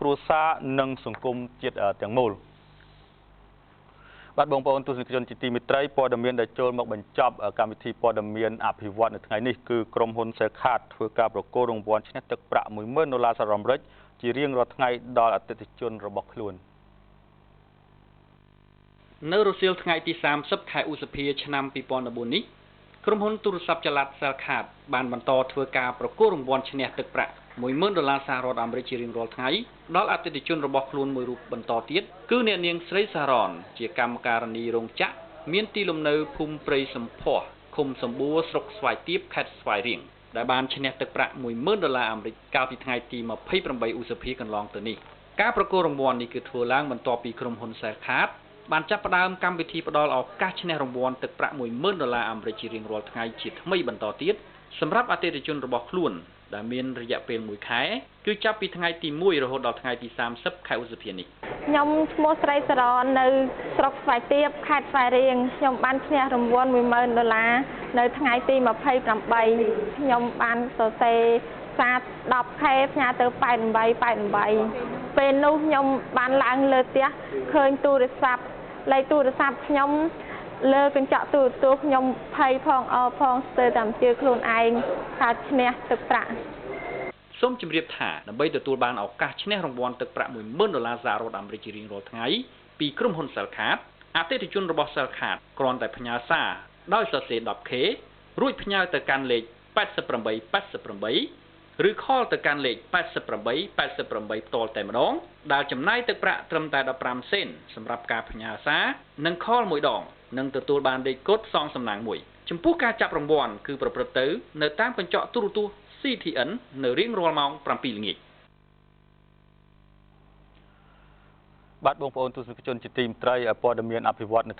គ្រួសារនិងសង្គមជាតិទាំងមូលបាទបងប្អូនទស្សនិកជនជាទីមេត្រីព័ត៌មានដែលចូលមកបញ្ចប់កម្មវិធីព័ត៌មានអភិវឌ្ឍនៅថ្ងៃនេះគឺក្រុមហ៊ុន Cellcard ធ្វើការប្រគល់រង្វាន់ឈ្នះទឹកប្រាក់ 10000 ដុល្លារសហរដ្ឋអាមេរិកជារៀងរាល់ថ្ងៃដល់អតិថិជនរបស់ខ្លួននៅរសៀលថ្ងៃទី30ខែឧសភាឆ្នាំ2014នេះក្រុមហ៊ុនទូរស័ព្ទចល័ត Cellcard បានបន្តធ្វើការប្រគល់រង្វាន់ឈ្នះទឹកប្រាក់ 10000 ដុល្លារសហរដ្ឋអាមេរិកជារៀងរាល់ថ្ងៃដល់អតិថិជនរបស់ខ្លួនមួយរូបបន្តទៀតគឺអ្នកនាងស្រីសារ៉នជាកម្មការិនីរោងចក្រមានទីលំនៅភូមិព្រៃសម្ផស្សឃុំសម្បួរស្រុកស្វាយទាបខេត្តស្វាយរៀងដែលបានឈ្នះទឹកប្រាក់ 10000 ដុល្លារអាមេរិកកាលពីថ្ងៃទី28ឧសភាកន្លងទៅនេះការប្រគល់រង្វាន់នេះគឺធ្វើឡើងបន្ទាប់ពីក្រុមហ៊ុន Cellcard បានចាប់ផ្ដើមកម្មវិធីផ្ដល់ឱកាសឈ្នះរង្វាន់ទឹកប្រាក់ 10000 ដុល្លារអាមេរិកជារៀងរាល់ថ្ងៃជាថ្មីបន្តទៀតសម្រាប់អតិថិជនរបស់ខ្លួនដែលមានរយៈពេល1ខែគឺចាប់ពីថ្ងៃទី1រហូតដល់ថ្ងៃទី30ខែឧសភានេះខ្ញុំឈ្មោះស្រីសរននៅស្រុកស្វាយទាបខេត្តស្វាយរៀងខ្ញុំបានឈ្នះរង្វាន់ 10000 ដុល្លារនៅថ្ងៃទី28ខ្ញុំបានសរសេរសារ 10K ផ្ញើទៅ88 88ពេលនោះខ្ញុំបានឡើងលើផ្ទះឃើញទូរស័ព្ទលេខទូរស័ព្ទខ្ញុំលើកញ្ចក់ទូរទស្សន៍ខ្ញុំភ័យផងអផងស្ទើរតែមិនជឿខ្លួនឯងថាឈ្នះទឹកប្រាក់សូមជម្រាបថាដើម្បីទទួលបានឱកាសឈ្នះរង្វាន់ទឹកប្រាក់ 10000 ដុល្លារសហរដ្ឋអាមេរិកជារៀងរាល់ថ្ងៃពីក្រុមហ៊ុន Cellcard អតិថិជនរបស់ Cellcard គ្រាន់តែផ្ញើសារដោយសរសេរ 10K រួចផ្ញើទៅកាន់លេខ88 88ឬខលទៅកាន់លេខ88 88ផ្ទាល់តែម្ដងដែលចំណាយទឹកប្រាក់ត្រឹមតែ15សេនសម្រាប់ការផ្ញើសារនិងខលមួយដងនិងទទួលបានលេខកូដផ្សងសំណាងមួយចំពោះការចាប់រង្វាន់គឺប្រព្រឹត្តទៅនៅតាមកញ្ចក់ទូរទស្សន៍ CTN នៅរៀងរាល់ម៉ោង7ល្ងាចបាទបងប្អូនទស្សនិកជនជាទីមេត្រីព័ត៌មានអភិវឌ្ឍនៅ